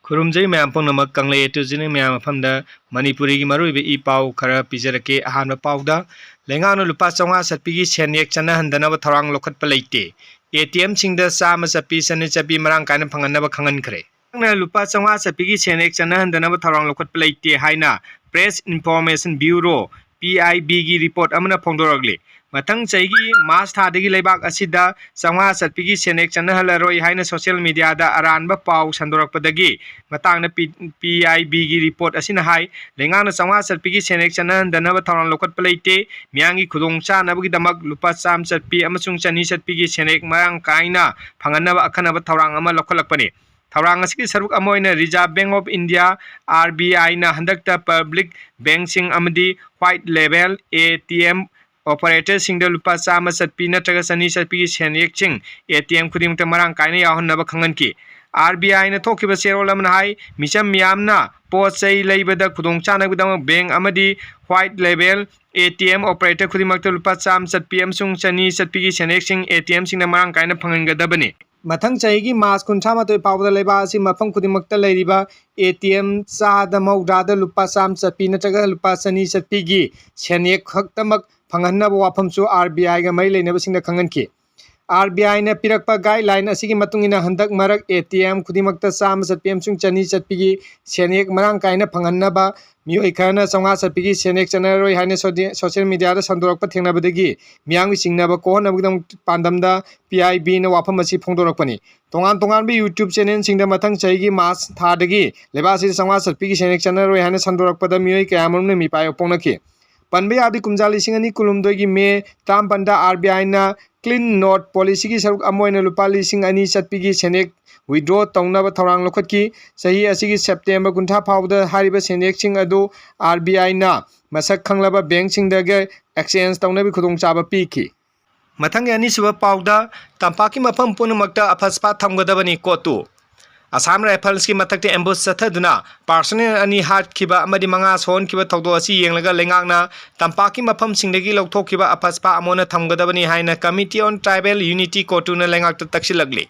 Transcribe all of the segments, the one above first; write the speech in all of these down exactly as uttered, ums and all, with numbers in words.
ꯈꯨꯔꯨꯝꯖꯩ ꯃꯌꯥꯝ ꯄꯨꯝꯅꯃꯛ꯫ ꯀꯪꯂꯩ ꯑꯦꯇꯨꯖꯤꯅ ꯃꯌꯥꯝ ꯃꯐꯝꯗ ꯃꯅꯤꯄꯨꯔꯤꯒꯤ ꯃꯔꯨꯑꯣꯏꯕ ꯏ ꯄꯥꯎ ꯈꯔ ꯄꯤꯖꯔꯛꯀꯦ꯫ ꯑꯍꯥꯟꯕ ꯄꯥꯎꯗ, ꯂꯩꯉꯥꯛꯅ ꯂꯨꯄꯥ ꯆꯥꯝꯃꯉꯥ ꯆꯠꯄꯤꯒꯤ ꯁꯦꯟꯌꯦꯛ ꯆꯠꯅꯍꯟꯗꯅꯕ ꯊꯧꯔꯥꯡ ꯂꯧꯈꯠꯄ ꯂꯩꯇꯦ꯫ ꯑꯦ ꯇꯤ ꯑꯦꯝꯁꯤꯡꯗ ꯆꯥꯝꯃ ꯆꯠꯄꯤ, ꯆꯅꯤ ꯆꯠꯄꯤ ꯃꯔꯥꯡ ꯀꯥꯏꯅ ꯐꯪꯍꯟꯅꯕ ꯈꯪꯍꯟꯈ꯭ꯔꯦ꯫ ꯂꯩꯉꯥꯛꯅ ꯂꯨꯄꯥ ꯆꯥꯝꯃꯉꯥ ꯆꯠꯄꯤꯒꯤ ꯁꯦꯟꯌꯦꯛ ꯆꯠꯅꯍꯟꯗꯅꯕ ꯊꯧꯔꯥꯡ ꯂꯧꯈꯠꯄ ꯂꯩꯇꯦ ꯍꯥꯏꯅ Press Information Bureau, P I ꯕꯤꯒꯤ ꯔꯤꯄꯣꯔꯠ ꯑꯃꯅ ꯐꯣꯡꯗꯣꯔꯛꯂꯤ꯫ ꯃꯊꯪ ꯆꯍꯤꯒꯤ ꯃꯥꯔꯆ ꯊꯥꯗꯒꯤ ꯂꯩꯕꯥꯛ ꯑꯁꯤꯗ ꯆꯥꯝꯃꯉꯥ ꯆꯠꯄꯤꯒꯤ ꯁꯦꯟꯌꯦꯛ ꯆꯠꯅꯍꯜꯂꯔꯣꯏ ꯍꯥꯏꯅ ꯁꯣꯁꯤꯌꯦꯜ ꯃꯤꯗꯤꯌꯥꯗ ꯑꯔꯥꯟꯕ ꯄꯥꯎ ꯁꯟꯗꯣꯔꯛꯄꯗꯒꯤ ꯃꯇꯥꯡꯗ ꯄꯤ, ꯄꯤ ꯑꯥꯏ ꯕꯤꯒꯤ ꯔꯤꯄꯣꯔꯠ ꯑꯁꯤꯅ ꯍꯥꯏ, ꯂꯩꯉꯥꯛꯅ ꯆꯥꯝꯃꯉꯥ ꯆꯠꯄꯤꯒꯤ ꯁꯦꯟꯌꯦꯛ ꯆꯠꯅꯍꯟꯗꯅꯕ ꯊꯧꯔꯥꯡ ꯂꯧꯈꯠꯄ ꯂꯩꯇꯦ꯫ ꯃꯤꯌꯥꯝꯒꯤ ꯈꯨꯗꯣꯡꯆꯥꯅꯕꯒꯤꯗꯃꯛ ꯂꯨꯄꯥ ꯆꯥꯝꯃ ꯆꯠꯄꯤ ꯑꯃꯁꯨꯡ ꯆꯅꯤ ꯆꯠꯄꯤꯒꯤ ꯁꯦꯟꯌꯦꯛ ꯃꯔꯥꯡ ꯀꯥꯏꯅ ꯐꯪꯍꯟꯅꯕ ꯑꯈꯟꯅꯕ ꯊꯧꯔꯥꯡ ꯑꯃ ꯂꯧꯈꯠꯂꯛꯄꯅꯤ꯫ ꯊꯧꯔꯥꯡ ꯑꯁꯤꯒꯤ ꯁꯔꯨꯛ ꯑꯃ ꯑꯣꯏꯅ Reserve Bank of India, R B ꯑꯥꯏꯅ ꯍꯟꯗꯛꯇ ꯄꯕ꯭ꯂꯤꯛ ꯕꯦꯡꯁꯤꯡ ꯑꯃꯗꯤ ꯋꯥꯏꯠ ꯂꯦꯕꯦꯜ ꯑꯦ ꯇꯤ ꯑꯦꯝ ꯑꯣꯄꯔꯦꯇꯔꯁꯤꯡꯗ ꯂꯨꯄꯥ ꯆꯥꯝꯃ ꯆꯠꯄꯤ ꯅꯠꯇ꯭ꯔꯒ ꯆꯅꯤ ꯆꯠꯄꯤꯒꯤ ꯁꯦꯟꯌꯦꯛꯁꯤꯡ ꯑꯦ ꯇꯤ ꯑꯦꯝ ꯈꯨꯗꯤꯡꯃꯛꯇ ꯃꯔꯥꯡ ꯀꯥꯏꯅ ꯌꯥꯎꯍꯟꯅꯕ ꯈꯪꯍꯟꯈꯤ꯫ ꯑꯥꯔ ꯕꯤ ꯑꯥꯏꯅ ꯊꯣꯛꯈꯤꯕ ꯆꯦꯔꯣꯜ ꯑꯃꯅ ꯍꯥꯏ, ꯃꯤꯆꯝ ꯃꯤꯌꯥꯝꯅ ꯄꯣꯠ ꯆꯩ ꯂꯩꯕꯗ ꯈꯨꯗꯣꯡꯆꯥꯅꯕꯒꯤꯗꯃꯛ ꯕꯦꯡ ꯑꯃꯗꯤ ꯋꯥꯏꯠ ꯂꯦꯕꯦꯜ ꯑꯦ ꯇꯤ ꯑꯦꯝ ꯑꯣꯄꯔꯦꯇꯔ ꯈꯨꯗꯤꯡꯃꯛꯇ ꯂꯨꯄꯥ ꯆꯥꯝꯃ ꯆꯠꯄꯤ ꯑꯃꯁꯨꯡ ꯆꯅꯤ ꯆꯠꯄꯤꯒꯤ ꯁꯦꯟꯌꯦꯛꯁꯤꯡ ꯑꯦ ꯇꯤ ꯑꯦꯝꯁꯤꯡꯗ ꯃꯔꯥꯡ ꯀꯥꯏꯅ ꯐꯪꯍꯟꯒꯗꯕꯅꯤ꯫ ꯃꯊꯪ ꯆꯍꯤꯒꯤ ꯃꯥꯔꯆ ꯀꯨꯟꯊ꯭ꯔꯥ ꯃꯥꯊꯣꯏ ꯐꯥꯎꯕꯗ ꯂꯩꯕꯥꯛ ꯑꯁꯤ ꯃꯐꯝ ꯈꯨꯗꯤꯡꯃꯛꯇ ꯂꯩꯔꯤꯕ ꯑꯦ ꯇꯤ ꯑꯦꯝ ꯆꯥꯗ ꯃꯧꯗ꯭ꯔꯥꯗ ꯂꯨꯄꯥ ꯆꯥꯝꯃ ꯆꯠꯄꯤ ꯅꯠꯇ꯭ꯔꯒ ꯂꯨꯄꯥ ꯆꯅꯤ ꯆꯠꯄꯤꯒꯤ ꯁꯦꯟꯌꯦꯛ ꯈꯛꯇꯃꯛ ꯐꯪꯍꯟꯅꯕ ꯋꯥꯐꯝꯁꯨ ꯑꯥꯔ ꯕꯤ ꯑꯥꯏꯒ ꯃꯔꯤ ꯂꯩꯅꯕꯁꯤꯡꯗ ꯈꯪꯍꯟꯈꯤ꯫ ꯑꯥꯔ ꯕꯤ ꯑꯥꯏꯅ ꯄꯤꯔꯛꯄ ꯒꯥꯏꯗꯂꯥꯏꯟ ꯑꯁꯤꯒꯤ ꯃꯇꯨꯡ ꯏꯟꯅ ꯍꯟꯗꯛ ꯃꯔꯛ ꯑꯦ ꯇꯤ ꯑꯦꯝ ꯈꯨꯗꯤꯡꯃꯛꯇ ꯆꯥꯝꯃ ꯆꯠꯄꯤ ꯑꯃꯁꯨꯡ ꯆꯅꯤ ꯆꯠꯄꯤꯒꯤ ꯁꯦꯟꯌꯦꯛ ꯃꯔꯥꯡ ꯀꯥꯏꯅ ꯐꯪꯍꯟꯅꯕ ꯃꯤꯑꯣꯏ ꯈꯔꯅ ꯆꯥꯝꯃꯉꯥ ꯆꯠꯄꯤꯒꯤ ꯁꯦꯟꯌꯦꯛ ꯆꯠꯅꯔꯣꯏ ꯍꯥꯏꯅ ꯁꯣꯗꯤ-, ꯁꯣꯁꯤꯌꯦꯜ ꯃꯤꯗꯤꯌꯥꯗ ꯁꯟꯗꯣꯔꯛꯄ ꯊꯦꯡꯅꯕꯗꯒꯤ ꯃꯤꯌꯥꯝꯒꯤ ꯆꯤꯡꯅꯕ ꯀꯣꯛꯍꯟꯅꯕꯒꯤꯗꯃꯛ ꯄꯥꯟꯗꯝꯗ ꯄꯤ ꯑꯥꯏ ꯕꯤꯅ ꯋꯥꯐꯝ ꯑꯁꯤ ꯐꯣꯡꯗꯣꯔꯛꯄꯅꯤ꯫ ꯇꯣꯉꯥꯟ ꯇꯣꯉꯥꯟꯕ YouTube ꯆꯦꯅꯦꯜꯁꯤꯡꯗ ꯃꯊꯪ ꯆꯍꯤꯒꯤ ꯃꯥꯔꯆ ꯊꯥꯗꯒꯤ ꯂꯩꯕꯥꯛ ꯑꯁꯤꯗ ꯆꯥꯝꯃꯉꯥ ꯆꯠꯄꯤꯒꯤ ꯁꯦꯟꯌꯦꯛ ꯆꯠꯅꯔꯣꯏ ꯍꯥꯏꯅ ꯁꯟꯗꯣꯔꯛꯄꯗ ꯃꯤꯑꯣꯏ ꯀꯌꯥ ꯑꯃꯔꯣꯝꯅ ꯃꯤꯄꯥꯏꯕ ꯐꯣꯡꯅꯈꯤ꯫ ꯄꯟꯕ ꯌꯥꯕꯗꯤ ꯀꯨꯝꯖꯥ ꯂꯤꯁꯤꯡ ꯑꯅꯤ ꯀꯨꯟꯍꯨꯝꯗꯣꯏꯒꯤ ꯃꯦ ꯇꯔꯥꯃꯥꯄꯟꯗ ꯑꯥꯔ ꯕꯤ ꯑꯥꯏꯅ ꯀ꯭ꯂꯤꯟ ꯅꯣꯠ ꯄꯣꯂꯤꯁꯤꯒꯤ ꯁꯔꯨꯛ ꯑꯃ ꯑꯣꯏꯅ ꯂꯨꯄꯥ ꯂꯤꯁꯤꯡ ꯑꯅꯤ ꯆꯠꯄꯤꯒꯤ ꯁꯦꯟꯌꯦꯛ ꯋꯤꯗ꯭ꯔꯣ ꯇꯧꯅꯕ ꯊꯧꯔꯥꯡ ꯂꯧꯈꯠꯈꯤ꯫ ꯆꯍꯤ ꯑꯁꯤꯒꯤ ꯁꯦꯞꯇꯦꯝꯕꯔ ꯀꯨꯟꯊ꯭ꯔꯥ ꯐꯥꯎꯕꯗ ꯍꯥꯏꯔꯤꯕ ꯁꯦꯟꯌꯦꯛꯁꯤꯡ ꯑꯗꯨ ꯑꯥꯔ ꯕꯤ ꯑꯥꯏꯅ ꯃꯁꯛ ꯈꯪꯂꯕ ꯕꯦꯡꯁꯤꯡꯗꯒꯤ ꯑꯦꯛꯁꯆꯦꯟꯖ ꯇꯧꯅꯕꯒꯤ ꯈꯨꯗꯣꯡꯆꯥꯕ ꯄꯤꯈꯤ꯫ ꯃꯊꯪꯒꯤ ꯑꯅꯤꯁꯨꯕ ꯄꯥꯎꯗ, ꯇꯝꯄꯥꯛꯀꯤ ꯃꯐꯝ ꯄꯨꯝꯅꯃꯛꯇ ꯑꯐꯁꯄꯥ ꯊꯝꯒꯗꯕꯅꯤ, ꯀꯣꯇꯨ꯫ ꯑꯁꯥꯝ ꯔꯥꯏꯐꯜꯁꯀꯤ ꯃꯊꯛꯇ ꯑꯦꯝꯕꯨꯁ ꯆꯠꯊꯗꯨꯅ ꯄꯥꯔꯁꯣꯅꯦꯜ ꯑꯅꯤ ꯍꯥꯠꯈꯤꯕ ꯑꯃꯗꯤ ꯃꯉꯥ ꯁꯣꯛꯍꯟꯈꯤꯕ ꯊꯧꯗꯣꯛ ꯑꯁꯤ ꯌꯦꯡꯂꯒ ꯂꯩꯉꯥꯛꯅ ꯇꯝꯄꯥꯛꯀꯤ ꯃꯐꯝꯁꯤꯡꯗꯒꯤ ꯂꯧꯊꯣꯛꯈꯤꯕ ꯑꯐꯁꯄꯥ ꯑꯃꯣꯟꯅ ꯊꯝꯒꯗꯕꯅꯤ ꯍꯥꯏꯅ Committee on Tribal Unity, ꯀꯣꯇꯨꯅ ꯂꯩꯉꯥꯛꯇ ꯇꯛꯁꯤꯜꯂꯛꯂꯤ꯫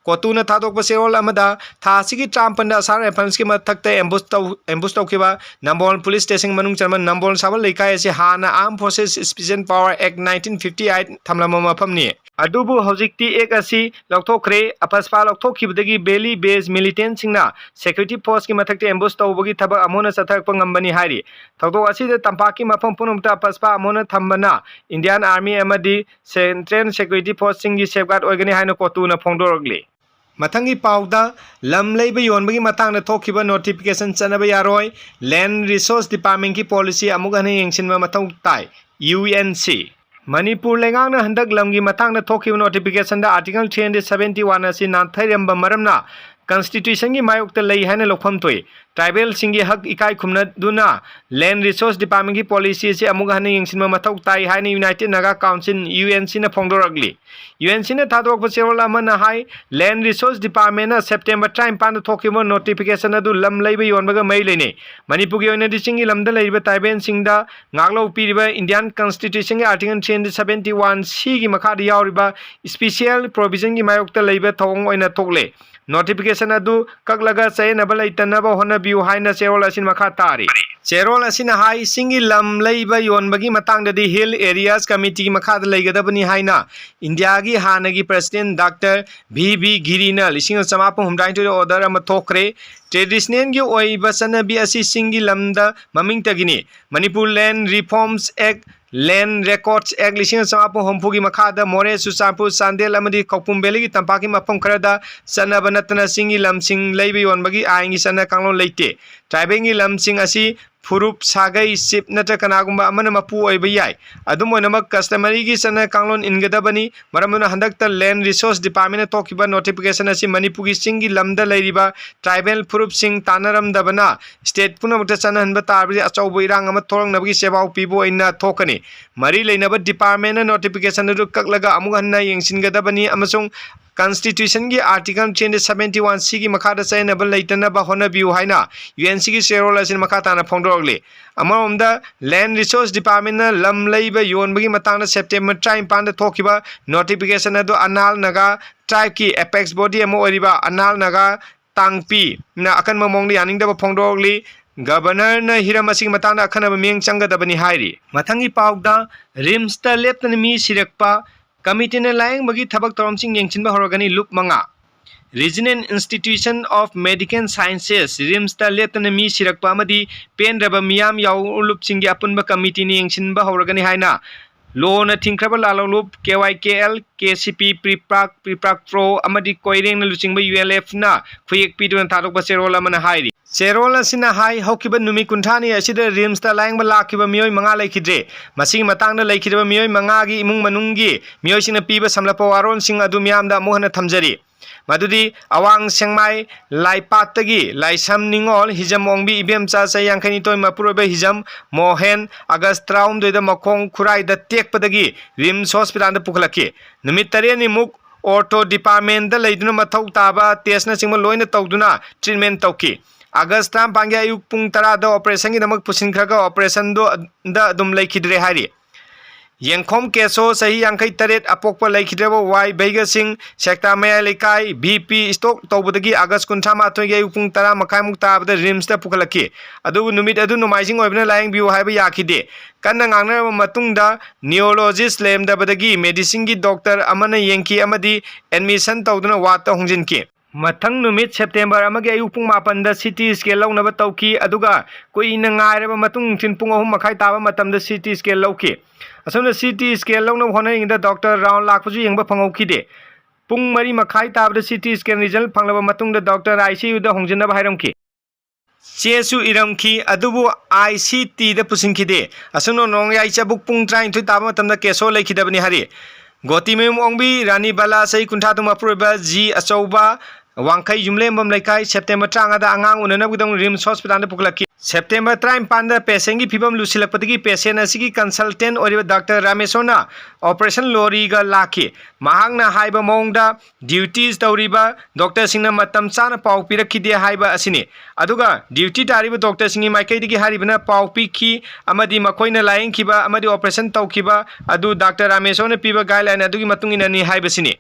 ꯀꯣꯇꯨꯅ ꯊꯥꯗꯣꯛꯄ ꯆꯦꯔꯣꯜ ꯑꯃꯗ ꯊꯥ ꯑꯁꯤꯒꯤ ꯇꯔꯥꯃꯥꯄꯟꯗ ꯑꯁꯥꯝ ꯔꯥꯏꯐꯜꯁꯀꯤ ꯃꯊꯛꯇ ambush ꯇꯧ-, ambush ꯇꯧꯈꯤꯕ ꯅꯝꯕꯣꯜ ꯄꯨꯂꯤꯁ ꯁ꯭ꯇꯦꯁꯟ ꯃꯅꯨꯡ ꯆꯟꯕ ꯅꯝꯕꯣꯜ ꯁꯥꯕꯜ ꯂꯩꯀꯥꯏ ꯑꯁꯤ ꯍꯥꯟꯅ Armed Forces Special Power Act nineteen fifty eight ꯊꯝꯂꯝꯕ ꯃꯐꯝꯅꯤ꯫ ꯑꯗꯨꯕꯨ ꯍꯧꯖꯤꯛꯇꯤ act ꯑꯁꯤ ꯂꯧꯊꯣꯛꯈ꯭ꯔꯦ꯫ ꯑꯐꯁꯄꯥ ꯂꯧꯊꯣꯛꯈꯤꯕꯗꯒꯤ valley based militantꯁꯤꯡꯅ security forceꯀꯤ ꯃꯊꯛꯇ ambush ꯇꯧꯕꯒꯤ ꯊꯕꯛ ꯑꯃꯨꯛ ꯍꯟꯅ ꯆꯠꯊꯔꯛꯄ ꯉꯝꯕꯅꯤ ꯍꯥꯏꯔꯤ꯫ ꯊꯧꯗꯣꯛ ꯑꯁꯤꯗ ꯇꯝꯄꯥꯛꯀꯤ ꯃꯐꯝ ꯄꯨꯝꯅꯃꯛꯇ ꯑꯐꯁꯄꯥ ꯑꯃꯨꯛ ꯍꯟꯅ ꯊꯝꯕꯅ Indian Army ꯑꯃꯗꯤ Central Security Forceꯁꯤꯡꯒꯤ safeguard ꯑꯣꯏꯒꯅꯤ ꯍꯥꯏꯅ ꯀꯣꯇꯨꯅ ꯐꯣꯡꯗꯣꯔꯛꯂꯤ꯫ ꯃꯊꯪꯒꯤ ꯄꯥꯎꯗ, ꯂꯝ ꯂꯩꯕ ꯌꯣꯟꯕꯒꯤ ꯃꯇꯥꯡꯗ ꯊꯣꯛꯈꯤꯕ notification ꯆꯠꯅꯕ ꯌꯥꯔꯣꯏ, Land Resource Departmentꯀꯤ policy ꯑꯃꯨꯛ ꯍꯟꯅ ꯌꯦꯡꯁꯤꯟꯕ ꯃꯊꯧ ꯇꯥꯏ, U N C꯫ ꯃꯅꯤꯄꯨꯔ ꯂꯩꯉꯥꯛꯅ ꯍꯟꯗꯛ ꯂꯝꯒꯤ ꯃꯇꯥꯡꯗ ꯊꯣꯛꯈꯤꯕ notificationꯗ Article three hundred seventy one ꯑꯁꯤ ꯅꯥꯟꯊꯩꯔꯝꯕ ꯃꯔꯝꯅ Constitutionꯒꯤ ꯃꯥꯌꯣꯛꯇ ꯂꯩ ꯍꯥꯏꯅ ꯂꯧꯐꯝ ꯊꯣꯛꯏ꯫ Tribalꯁꯤꯡꯒꯤ ꯍꯛ ꯏꯀꯥꯏ ꯈꯨꯝꯅꯗꯨꯅ Land Resource Departmentꯀꯤ policy ꯑꯁꯤ ꯑꯃꯨꯛ ꯍꯟꯅ ꯌꯦꯡꯁꯤꯟꯕ ꯃꯊꯧ ꯇꯥꯏ ꯍꯥꯏꯅ United Naga Council, U N Cꯅ ꯐꯣꯡꯗꯣꯔꯛꯂꯤ꯫ U N Cꯅ ꯊꯥꯗꯣꯔꯛꯄ ꯆꯦꯔꯣꯜ ꯑꯃꯅ ꯍꯥꯏ, Land Resource Departmentꯅ September ꯇꯔꯥꯅꯤꯄꯥꯟꯗ ꯊꯣꯛꯈꯤꯕ notification ꯑꯗꯨ ꯂꯝ ꯂꯩꯕ ꯌꯣꯟꯕꯒ ꯃꯔꯤ ꯂꯩꯅꯩ꯫ ꯃꯅꯤꯄꯨꯔꯒꯤ ꯑꯣꯏꯅꯗꯤ ꯆꯤꯡꯒꯤ ꯂꯝꯗ ꯂꯩꯔꯤꯕ tribalꯁꯤꯡꯗ ꯉꯥꯛꯂꯧ ꯄꯤꯔꯤꯕ Indian Constitutionꯒꯤ Article three hundred seventy one Cꯒꯤ ꯃꯈꯥꯗ ꯌꯥꯎꯔꯤꯕ special provisionꯒꯤ ꯃꯥꯌꯣꯛꯇ ꯂꯩꯕ ꯊꯧꯑꯣꯡ ꯑꯣꯏꯅ ꯊꯣꯛꯂꯦ꯫ Notification ꯑꯗꯨ ꯀꯛꯂꯒ ꯆꯌꯦꯠꯅꯕ ꯂꯩꯇꯅꯕ ꯍꯣꯠꯅꯕꯤꯌꯨ ꯍꯥꯏꯅ ꯆꯦꯔꯣꯜ ꯑꯁꯤꯅ ꯃꯈꯥ ꯇꯥꯔꯤ꯫ ꯆꯦꯔꯣꯜ ꯑꯁꯤꯅ ꯍꯥꯏ, ꯆꯤꯡꯒꯤ ꯂꯝ ꯂꯩꯕ ꯌꯣꯟꯕꯒꯤ ꯃꯇꯥꯡꯗꯗꯤ Hill Areas Committeeꯒꯤ ꯃꯈꯥꯗ ꯂꯩꯒꯗꯕꯅꯤ ꯍꯥꯏꯅ Indiaꯒꯤ ꯍꯥꯟꯅꯒꯤ President Doctor V B Girina ꯂꯤꯁꯤꯡ ꯑꯃ ꯆꯃꯥꯄꯟ ꯍꯨꯝꯗ꯭ꯔꯥꯅꯤꯊꯣꯏꯗ order ꯑꯃ ꯊꯣꯛꯈ꯭ꯔꯦ꯫ Traditionalꯒꯤ ꯑꯣꯏꯕ ꯆꯠꯅꯕꯤ ꯑꯁꯤ ꯆꯤꯡꯒꯤ ꯂꯝꯗ ꯃꯃꯤꯡꯇꯒꯤꯅꯤ꯫ Manipur Land Reforms Act, Land Records Act ꯂꯤꯁꯤꯡ ꯑꯃ ꯆꯃꯥꯄꯟ ꯍꯨꯝꯐꯨꯒꯤ ꯃꯈꯥꯗ ꯃꯣꯔꯦ, ꯆꯨꯔꯆꯥꯟꯄꯨꯔ, ꯆꯥꯟꯗꯦꯜ ꯑꯃꯗꯤ ꯈꯧꯄꯨꯝ valleyꯒꯤ ꯇꯝꯄꯥꯛꯀꯤ ꯃꯐꯝ ꯈꯔꯗ ꯆꯠꯅꯕ ꯅꯠꯇꯅ ꯆꯤꯡꯒꯤ ꯂꯝꯁꯤꯡ ꯂꯩꯕ ꯌꯣꯟꯕꯒꯤ ꯑꯥꯏꯟꯒꯤ ꯆꯠꯅ ꯀꯥꯡꯂꯣꯟ ꯂꯩꯇꯦ꯫ Tribalꯒꯤ ꯂꯝꯁꯤꯡ ꯑꯁꯤ ꯐꯨꯔꯨꯞ, ꯁꯥꯒꯩ, chief ꯅꯠꯇ꯭ꯔ ꯀꯅꯥꯒꯨꯝꯕ ꯑꯃꯅ ꯃꯄꯨ ꯑꯣꯏꯕ ꯌꯥꯏ꯫ ꯑꯗꯨꯝ ꯑꯣꯏꯅꯃꯛ, customaryꯒꯤ ꯆꯠꯅ ꯀꯥꯡꯂꯣꯟ ꯏꯟꯒꯗꯕꯅꯤ꯫ ꯃꯔꯝ ꯑꯗꯨꯅ ꯍꯟꯗꯛꯇ Land Resource Departmentꯅ ꯊꯣꯛꯈꯤꯕ notification ꯑꯁꯤ ꯃꯅꯤꯄꯨꯔꯒꯤ ꯆꯤꯡꯒꯤ ꯂꯝꯗ ꯂꯩꯔꯤꯕ tribal ꯐꯨꯔꯨꯞꯁꯤꯡ ꯇꯥꯟꯅꯔꯝꯗꯕꯅ state ꯄꯨꯝꯅꯃꯛꯇ ꯆꯠꯅꯍꯟꯕ ꯇꯥꯔꯕꯗꯤ ꯑꯆꯧꯕ ꯏꯔꯥꯡ ꯑꯃ ꯊꯣꯛꯂꯛꯅꯕꯒꯤ ꯆꯦꯄꯥꯎ ꯄꯤꯕ ꯑꯣꯏꯅ ꯊꯣꯛꯀꯅꯤ꯫ ꯃꯔꯤ ꯂꯩꯅꯕ departmentꯅ notification ꯑꯗꯨ ꯀꯛꯂꯒ ꯑꯃꯨꯛ ꯍꯟꯅ ꯌꯦꯡꯁꯤꯟꯒꯗꯕꯅꯤ ꯑꯃꯁꯨꯡ Constitution ꯒꯤ Article three hundred seventy one C ꯒꯤ ꯃꯈꯥꯗ ꯆꯌꯦꯠꯅꯕ ꯂꯩꯇꯅꯕ ꯍꯣꯠꯅꯕꯤꯌꯨ ꯍꯥꯏꯅ U N C ꯒꯤ ꯆꯦꯔꯣꯜ ꯑꯁꯤꯅ ꯃꯈꯥ ꯇꯥꯅ ꯐꯣꯡꯗꯣꯔꯛꯂꯤ꯫ ꯑꯃꯔꯣꯝꯗ, Land Resource Department ꯅ ꯂꯝ ꯂꯩꯕ ꯌꯣꯟꯕꯒꯤ ꯃꯇꯥꯡꯗ September ꯇꯔꯥꯅꯤꯄꯥꯟꯗ ꯊꯣꯛꯈꯤꯕ notification ꯑꯗꯨ ꯑꯅꯥꯜ ꯅꯥꯒꯥ tribe ꯀꯤ apex body ꯑꯃ ꯑꯣꯏꯔꯤꯕ ꯑꯅꯥꯜ ꯅꯥꯒꯥ ꯇꯥꯡꯄꯤꯅ ꯑꯀꯟꯕ ꯃꯑꯣꯡꯗ ꯌꯥꯅꯤꯡꯗꯕ ꯐꯣꯡꯗꯣꯛꯂꯤ꯫ Governor ꯅ ꯍꯤꯔꯝ ꯑꯁꯤꯒꯤ ꯃꯇꯥꯡꯗ ꯑꯈꯟꯅꯕ ꯃꯤꯠꯌꯦꯡ ꯆꯪꯒꯗꯕꯅꯤ ꯍꯥꯏꯔꯤ꯫ ꯃꯊꯪꯒꯤ ꯄꯥꯎꯗ, RIMS ꯇ ꯂꯦꯞꯇꯅ ꯃꯤ ꯁꯤꯔꯛꯄ, committee ꯅ ꯂꯥꯌꯦꯡꯕꯒꯤ ꯊꯕꯛ ꯊꯧꯔꯝꯁꯤꯡ ꯌꯦꯡꯁꯤꯟꯕ ꯍꯧꯔꯒꯅꯤ ꯂꯨꯞ ꯃꯉꯥ꯫ Regional Institution of Medical Sciences, RIMS ꯇ ꯂꯦꯞꯇꯅ ꯃꯤ ꯁꯤꯔꯛꯄ ꯑꯃꯗꯤ ꯄꯦꯟꯗ꯭ꯔꯕ ꯃꯤꯌꯥꯝ ꯌꯥꯎꯂꯨꯞꯁꯤꯡꯒꯤ ꯑꯄꯨꯟꯕ committee ꯅ ꯌꯦꯡꯁꯤꯟꯕ ꯍꯧꯔꯒꯅꯤ ꯍꯥꯏꯅ ꯂꯣꯅ ꯊꯤꯡꯈ꯭ꯔꯕ ꯂꯥꯂꯣꯡꯂꯨꯞ, K Y K L, K C P, PREPAK, PREPAK Pro ꯑꯃꯗꯤ ꯀꯣꯏꯔꯦꯡꯅ ꯂꯨꯆꯤꯡꯕ U L F ꯅ ꯈꯨꯌꯦꯛ ꯄꯤꯗꯨꯅ ꯊꯥꯗꯣꯛꯄ ꯆꯦꯔꯣꯜ ꯑꯃꯅ ꯍꯥꯏꯔꯤ꯫ ꯆꯦꯔꯣꯜ ꯑꯁꯤꯅ ꯍꯥꯏ, ꯍꯧꯈꯤꯕ ꯅꯨꯃꯤꯠ ꯀꯨꯟꯊ꯭ꯔꯥꯅꯤ ꯑꯁꯤꯗ RIMS ꯇ ꯂꯥꯌꯦꯡꯕ ꯂꯥꯛꯈꯤꯕ ꯃꯤꯑꯣꯏ ꯃꯉꯥ ꯂꯩꯈꯤꯗ꯭ꯔꯦ꯫ ꯃꯁꯤꯒꯤ ꯃꯇꯥꯡꯗ ꯂꯩꯈꯤꯗ꯭ꯔꯕ ꯃꯤꯑꯣꯏ ꯃꯉꯥꯒꯤ ꯏꯃꯨꯡ ꯃꯅꯨꯡꯒꯤ ꯃꯤꯑꯣꯏꯁꯤꯡꯅ ꯄꯤꯕ ꯁꯝꯂꯞꯄ ꯋꯥꯔꯣꯜꯁꯤꯡ ꯑꯗꯨ ꯃꯤꯌꯥꯝꯗ ꯑꯃꯨꯛ ꯍꯟꯅ ꯊꯝꯖꯔꯤ꯫ ꯃꯗꯨꯗꯤ ꯑꯋꯥꯡ ꯁꯦꯡꯃꯥꯏ ꯂꯥꯏꯄꯥꯠꯇꯒꯤ ꯂꯥꯏꯁ꯭ꯔꯝ ꯅꯤꯉꯣꯜ, ꯍꯤꯖꯝ ꯑꯣꯡꯕꯤ ꯏꯕꯦꯝꯆꯥ ꯆꯍꯤ ꯌꯥꯡꯈꯩ ꯅꯤꯊꯣꯏ, ꯃꯄꯨꯔꯣꯏꯕ ꯍꯤꯖꯝ ꯃꯣꯍꯦꯟ, August ꯇꯔꯥꯍꯨꯝꯗꯣꯏꯗ ꯃꯈꯣꯡ ꯈꯨꯔꯥꯏꯗ ꯇꯦꯛꯄꯗꯒꯤ RIMS hospital ꯗ ꯄꯨꯈꯠꯂꯛꯈꯤ꯫ ꯅꯨꯃꯤꯠ ꯇꯔꯦꯠꯅꯤꯃꯨꯛ ortho department ꯗ ꯂꯩꯗꯨꯅ ꯃꯊꯧ ꯇꯥꯕ test ꯅꯆꯤꯡꯕ ꯂꯣꯏꯅ ꯇꯧꯗꯨꯅ treatment ꯇꯧꯈꯤ꯫ August ꯇꯔꯥꯃꯥꯄꯟꯒꯤ ꯑꯌꯨꯛ ꯄꯨꯡ ꯇꯔꯥꯗ operation ꯒꯤꯗꯃꯛ ꯄꯨꯁꯤꯟꯈ꯭ꯔꯒ operation ꯗꯣ ꯗ ꯑꯗꯨꯝ ꯂꯩꯈꯤꯗ꯭ꯔꯦ ꯍꯥꯏꯔꯤ꯫ ꯌꯦꯡꯈꯣꯝ ꯀꯦꯁꯣ, ꯆꯍꯤ ꯌꯥꯡꯈꯩ ꯇꯔꯦꯠ, ꯑꯄꯣꯛꯄ ꯂꯩꯈꯤꯗ꯭ꯔꯕ ꯋꯥꯏ ꯚꯩꯒ ꯁꯤꯡ, ꯁꯦꯛꯇꯥ ꯃꯌꯥꯏ ꯂꯩꯀꯥꯏ, BP stroke ꯇꯧꯕꯗꯒꯤ August ꯀꯨꯟꯊ꯭ꯔꯥ ꯃꯥꯊꯣꯏꯒꯤ ꯑꯌꯨꯛ ꯄꯨꯡ ꯇꯔꯥ ꯃꯈꯥꯏꯃꯨꯛ ꯇꯥꯕꯗ RIMS ꯇ ꯄꯨꯈꯠꯂꯛꯈꯤ꯫ ꯑꯗꯨꯕꯨ ꯅꯨꯃꯤꯠ ꯑꯗꯨ ꯅꯣꯡꯃꯥꯏꯖꯤꯡ ꯑꯣꯏꯕꯅ ꯂꯥꯌꯦꯡꯕꯤꯌꯨ ꯍꯥꯏꯕ ꯌꯥꯈꯤꯗꯦ꯫ ꯀꯟꯅ ꯉꯥꯡꯅꯔꯕ ꯃꯇꯨꯡꯗ neurologist ꯂꯩꯔꯝꯗꯕꯗꯒꯤ medicine ꯒꯤ doctor ꯑꯃꯅ ꯌꯦꯡꯈꯤ ꯑꯃꯗꯤ admission ꯇꯧꯗꯨꯅ ward ꯇ ꯍꯣꯡꯖꯤꯟꯈꯤ꯫ ꯃꯊꯪ ꯅꯨꯃꯤꯠ September ꯑꯃꯒꯤ ꯑꯌꯨꯛ ꯄꯨꯡ ꯃꯥꯄꯟꯗ CT scan ꯂꯧꯅꯕ ꯇꯧꯈꯤ, ꯑꯗꯨꯒ ꯀꯨꯏꯅ ꯉꯥꯏꯔꯕ ꯃꯇꯨꯡ ꯅꯨꯡꯊꯤꯜ ꯄꯨꯡ ꯑꯍꯨꯝ ꯃꯈꯥꯏ ꯇꯥꯕ ꯃꯇꯝꯗ CT scan ꯂꯧꯈꯤ꯫ ꯑꯁꯨꯝꯅ CT scan ꯂꯧꯅꯕ ꯍꯣꯠꯅꯔꯤꯉꯩꯗ doctor round ꯂꯥꯛꯄꯁꯨ ꯌꯦꯡꯕ ꯐꯪꯍꯧꯈꯤꯗꯦ꯫ ꯄꯨꯡ ꯃꯔꯤ ꯃꯈꯥꯏ ꯇꯥꯕꯗ CT scan result ꯐꯪꯂꯕ ꯃꯇꯨꯡꯗ doctor ICU ꯗ ꯍꯣꯡꯖꯤꯟꯅꯕ ꯍꯥꯏꯔꯝꯈꯤ꯫ ꯆꯦꯁꯨ ꯏꯔꯝꯈꯤ, ꯑꯗꯨꯕꯨ ICT ꯗ ꯄꯨꯁꯤꯟꯈꯤꯗꯦ꯫ ꯑꯁꯨꯝꯅ ꯅꯣꯡꯌꯥꯏ ꯆꯕꯨꯛ ꯄꯨꯡ ꯇꯔꯥꯅꯤꯊꯣꯏ ꯇꯥꯕ ꯃꯇꯝꯗ ꯀꯦꯁꯣ ꯂꯩꯈꯤꯗꯕꯅꯤ ꯍꯥꯏꯔꯤ꯫ ꯒꯣꯇꯤꯃꯌꯨꯝ ꯑꯣꯡꯕꯤ ꯔꯥꯅꯤ ꯕꯂꯥ, ꯆꯍꯤ ꯀꯨꯟꯊ꯭ꯔꯥ ꯇꯔꯨꯛ, ꯃꯄꯨꯔꯣꯏꯕ ꯖꯤ ꯑꯆꯧꯕ, ꯋꯥꯡꯈꯩ ꯌꯨꯝꯂꯦꯝꯕꯝ ꯂꯩꯀꯥꯏ, ꯁꯦꯞꯇꯦꯝꯕꯔ ꯇꯔꯥꯃꯉꯥꯗ ꯑꯉꯥꯡ ꯎꯅꯅꯕꯒꯤꯗꯃꯛ ꯔꯤꯝꯁ ꯍꯣꯁꯄꯤꯇꯥꯜꯗ ꯄꯨꯈꯠꯂꯛꯈꯤ꯫ ꯁꯦꯞꯇꯦꯝꯕꯔ ꯇꯔꯥꯅꯤꯄꯥꯟꯗ ꯄꯦꯁꯦꯟꯒꯤ ꯐꯤꯕꯝ ꯂꯨꯁꯤꯜꯂꯛꯄꯗꯒꯤ ꯄꯦꯁꯦꯟ ꯑꯁꯤꯒꯤ ꯀꯟꯁꯜꯇꯦꯟ ꯑꯣꯏꯔꯤꯕ ꯗꯥꯛꯇꯔ ꯔꯥꯃꯦꯁꯣꯔꯅ ꯑꯣꯄꯔꯦꯁꯟ ꯂꯣꯔꯤꯒ ꯂꯥꯛꯈꯤ꯫ ꯃꯍꯥꯛꯅ ꯍꯥꯏꯕ ꯃꯑꯣꯡꯗ ꯗ꯭ꯌꯨꯇꯤ ꯇꯧꯔꯤꯕ ꯗꯣꯛꯇꯔꯁꯤꯡꯅ ꯃꯇꯝ ꯆꯥꯅ ꯄꯥꯎ ꯄꯤꯔꯛꯈꯤꯗꯦ ꯍꯥꯏꯕ ꯑꯁꯤꯅꯤ꯫ ꯑꯗꯨꯒ ꯗ꯭ꯌꯨꯇꯤ ꯇꯥꯔꯤꯕ ꯗꯣꯛꯇꯔꯁꯤꯡꯒꯤ ꯃꯥꯏꯀꯩꯗꯒꯤ ꯍꯥꯏꯔꯤꯕꯅ ꯄꯥꯎ ꯄꯤꯈꯤ ꯑꯃꯗꯤ ꯃꯈꯣꯏꯅ ꯂꯥꯌꯦꯡꯈꯤꯕ ꯑꯃꯗꯤ ꯑꯣꯄꯔꯦꯁꯟ ꯇꯧꯈꯤꯕ ꯑꯗꯨ ꯗꯥꯛꯇꯔ ꯔꯥꯃꯦꯁꯣꯔꯅ ꯄꯤꯕ ꯒꯥꯏꯗꯂꯥꯏꯟ ꯑꯗꯨꯒꯤ ꯃꯇꯨꯡ ꯏꯟꯅꯅꯤ ꯍꯥꯏꯕꯁꯤꯅꯤ꯫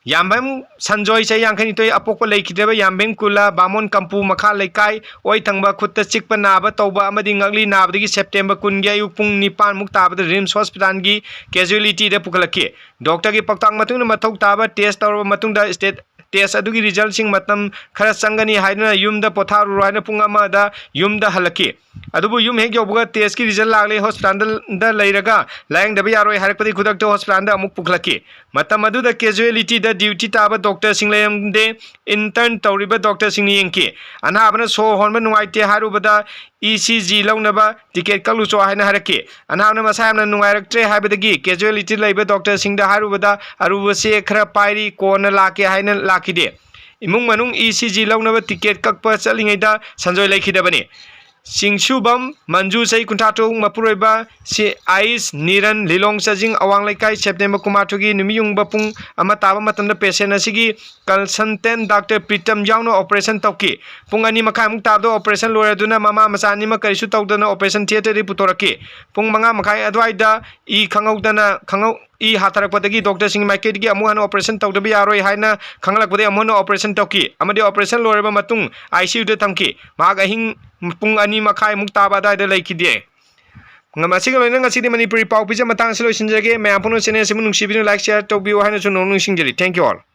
ꯌꯥꯝꯕꯦꯝ ꯁꯟꯖꯣꯏ, ꯆꯍꯤ ꯌꯥꯡꯈꯩꯅꯤꯊꯣꯏ, ꯑꯄꯣꯛꯄ ꯂꯩꯈꯤꯗ꯭ꯔꯕ ꯌꯥꯝꯕꯦꯝ ꯀꯨꯂꯥ, ꯕꯥꯃꯣꯟ ꯀꯝꯄꯨ ꯃꯈꯥ ꯂꯩꯀꯥꯏ, ꯑꯣꯏ ꯊꯪꯕ ꯈꯨꯠꯇ ꯆꯤꯛꯄ ꯅꯥꯕ ꯇꯧꯕ ꯑꯃꯗꯤ ꯉꯛꯂꯤ ꯅꯥꯕꯗꯒꯤ ꯁꯦꯞꯇꯦꯝꯕꯔ ꯀꯨꯟꯒꯤ ꯑꯌꯨꯛ ꯄꯨꯡ ꯅꯤꯄꯥꯟꯃꯨꯛ ꯇꯥꯕꯗ ꯔꯤꯝꯁ ꯍꯣꯁꯄꯤꯇꯥꯜꯒꯤ ꯀꯦꯖꯨꯑꯦꯂꯤꯇꯤꯗ ꯄꯨꯈꯠꯂꯛꯈꯤ꯫ ꯗꯣꯛꯇꯔꯒꯤ ꯄꯥꯎꯇꯥꯛ ꯃꯇꯨꯡ ꯏꯟꯅ ꯃꯊꯧ ꯇꯥꯕ ꯇꯦꯁ ꯇꯧꯔꯕ ꯃꯇꯨꯡꯗ ꯁ꯭ꯇꯦꯠ ꯇꯦꯁ ꯑꯗꯨꯒꯤ ꯔꯤꯖꯜꯁꯤꯡ ꯃꯇꯝ ꯈꯔ ꯆꯪꯒꯅꯤ ꯍꯥꯏꯗꯨꯅ ꯌꯨꯝꯗ ꯄꯣꯊꯥꯔꯨꯔꯣ ꯍꯥꯏꯅ ꯄꯨꯡ ꯑꯃꯗ ꯌꯨꯝꯗ ꯍꯜꯂꯛꯈꯤ꯫ ꯑꯗꯨꯕꯨ ꯌꯨꯝ ꯍꯦꯛ ꯌꯧꯕꯒ ꯇꯦꯁꯀꯤ ꯔꯤꯖꯜ ꯂꯥꯛꯂꯦ, ꯍꯣꯁꯄꯤꯇꯥꯜꯗ ꯂꯩꯔꯒ ꯂꯥꯌꯦꯡꯗꯕ ꯌꯥꯔꯣꯏ ꯍꯥꯏꯔꯛꯄꯗꯒꯤ ꯈꯨꯗꯛꯇ ꯍꯣꯁꯄꯤꯇꯥꯜꯗ ꯑꯃꯨꯛ ꯄꯨꯈꯠꯂꯛꯈꯤ꯫ ꯃꯇꯝ ꯑꯗꯨꯗ ꯀꯦꯖꯨꯑꯦꯂꯤꯇꯤꯗ ꯗ꯭ꯌꯨꯇꯤ ꯇꯥꯕ ꯗꯣꯛꯇꯔꯁꯤꯡ ꯂꯩꯔꯝꯗꯦ꯫ ꯏꯟꯇꯔꯟ ꯇꯧꯔꯤꯕ ꯗꯣꯛꯇꯔꯁꯤꯡꯅ ꯌꯦꯡꯈꯤ꯫ ꯑꯅꯥꯕꯅ ꯁꯣꯔ ꯍꯣꯟꯕ ꯅꯨꯡꯉꯥꯏꯇꯦ ꯍꯥꯏꯔꯨꯕꯗ ꯏ ꯁꯤ ꯖꯤ ꯂꯧꯅꯕ ꯇꯤꯀꯦꯠ ꯀꯛꯂꯨꯆꯣ ꯍꯥꯏꯅ ꯍꯥꯏꯔꯛꯈꯤ꯫ ꯑꯅꯥꯕꯅ ꯃꯁꯥ ꯌꯥꯝꯅ ꯅꯨꯡꯉꯥꯏꯔꯛꯇ꯭ꯔꯦ ꯍꯥꯏꯕꯗꯒꯤ ꯀꯦꯖꯨꯑꯦꯂꯤꯇꯤ ꯂꯩꯕ ꯗꯣꯛꯇꯔꯁꯤꯡꯗ ꯍꯥꯏꯔꯨꯕꯗ ꯑꯔꯨꯕ ꯆꯦ ꯈꯔ ꯄꯥꯏꯔꯤ, ꯀꯣꯟꯅ ꯂꯥꯛꯀꯦ ꯍꯥꯏꯅ ꯂꯥꯛꯈꯤꯗꯦ꯫ ꯏꯃꯨꯡ ꯃꯅꯨꯡ ꯏ ꯁꯤ ꯖꯤ ꯂꯧꯅꯕ ꯇꯤꯀꯦꯠ ꯀꯛꯄ ꯆꯠꯂꯤꯉꯩꯗ ꯁꯟꯖꯣꯏ ꯂꯩꯈꯤꯗꯕꯅꯤ꯫ ꯆꯤꯡꯁꯨꯕꯝ ꯃꯟꯖꯨ, ꯆꯍꯤ ꯀꯨꯟꯊ꯭ꯔꯥ ꯇꯔꯨꯛ, ꯃꯄꯨꯔꯣꯏꯕ ꯁꯤ ꯑꯥꯏꯁ ꯅꯤꯔꯟ, ꯂꯤꯂꯣꯡ ꯆꯥꯖꯤꯡ, ꯑꯋꯥꯡ ꯂꯩꯀꯥꯏ, ꯁꯦꯞꯇꯦꯝꯕꯔ ꯀꯨꯟꯃꯥꯊꯣꯏꯒꯤ ꯅꯨꯃꯤꯠ ꯌꯨꯡꯕ ꯄꯨꯡ ꯑꯃ ꯇꯥꯕ ꯃꯇꯝꯗ ꯄꯦꯁꯦꯟ ꯑꯁꯤꯒꯤ ꯀꯟꯁꯜꯇꯦꯟ ꯗꯥꯛꯇꯔ ꯄ꯭ꯔꯤꯇꯝ ꯌꯥꯎꯅ ꯑꯣꯄꯔꯦꯁꯟ ꯇꯧꯈꯤ꯫ ꯄꯨꯡ ꯑꯅꯤ ꯃꯈꯥꯏꯃꯨꯛ ꯇꯥꯕꯗ ꯑꯣꯄꯔꯦꯁꯟ ꯂꯣꯏꯔꯗꯨꯅ ꯃꯃꯥ ꯃꯆꯥ ꯑꯅꯤꯃꯛ ꯀꯔꯤꯁꯨ ꯇꯧꯗꯅ ꯑꯣꯄꯔꯦꯁꯟ ꯊꯤꯌꯦꯇꯔꯗꯒꯤ ꯄꯨꯊꯣꯔꯛꯈꯤ꯫ ꯄꯨꯡ ꯃꯉꯥ ꯃꯈꯥꯏ ꯑꯗꯨꯋꯥꯏꯗ ꯏ ꯈꯪꯍꯧꯗꯅ ꯈꯪꯍꯧ-, ꯏ ꯍꯥꯊꯔꯛꯄꯗꯒꯤ ꯗꯣꯛꯇꯔꯁꯤꯡꯒꯤ ꯃꯥꯏꯀꯩꯗꯒꯤ ꯑꯃꯨꯛ ꯍꯟꯅ ꯑꯣꯄꯔꯦꯁꯟ ꯇꯧꯗꯕ ꯌꯥꯔꯣꯏ ꯍꯥꯏꯅ ꯈꯪꯍꯜꯂꯛꯄꯗꯒꯤ ꯑꯃꯨꯛ ꯍꯟꯅ ꯑꯣꯄꯔꯦꯁꯟ ꯇꯧꯈꯤ ꯑꯃꯗꯤ ꯑꯣꯄꯔꯦꯁꯟ ꯂꯣꯏꯔꯕ ꯃꯇꯨꯡ ꯑꯥꯏ ꯁꯤ ꯌꯨꯗ ꯊꯝꯈꯤ꯫ ꯃꯍꯥꯛ ꯑꯍꯤꯡ ꯄꯨꯡ ꯑꯅꯤ ꯃꯈꯥꯏꯃꯨꯛ ꯇꯥꯕ ꯑꯗꯨꯋꯥꯏꯗ ꯂꯩꯈꯤꯗꯦ꯫ ꯃꯁꯤꯒ ꯂꯣꯏꯅꯅ ꯉꯁꯤꯗꯤ ꯃꯅꯤꯄꯨꯔꯤ ꯄꯥꯎ ꯄꯤꯖ ꯃꯇꯥꯡ ꯑꯁꯤ ꯂꯣꯏꯁꯤꯟꯖꯔꯒꯦ꯫ ꯃꯌꯥꯝ ꯄꯨꯝꯅꯃꯛ ꯆꯦꯅꯦꯜ ꯑꯁꯤꯕꯨ ꯅꯨꯡꯁꯤꯕꯤꯗꯨꯅ ꯂꯥꯏꯛ, ꯁꯤꯌꯥꯔ ꯇꯧꯕꯤꯌꯨ ꯍꯥꯏꯅꯁꯨ ꯅꯣꯡ ꯅꯤꯡꯁꯤꯡꯖꯔꯤ꯫ Thank you all.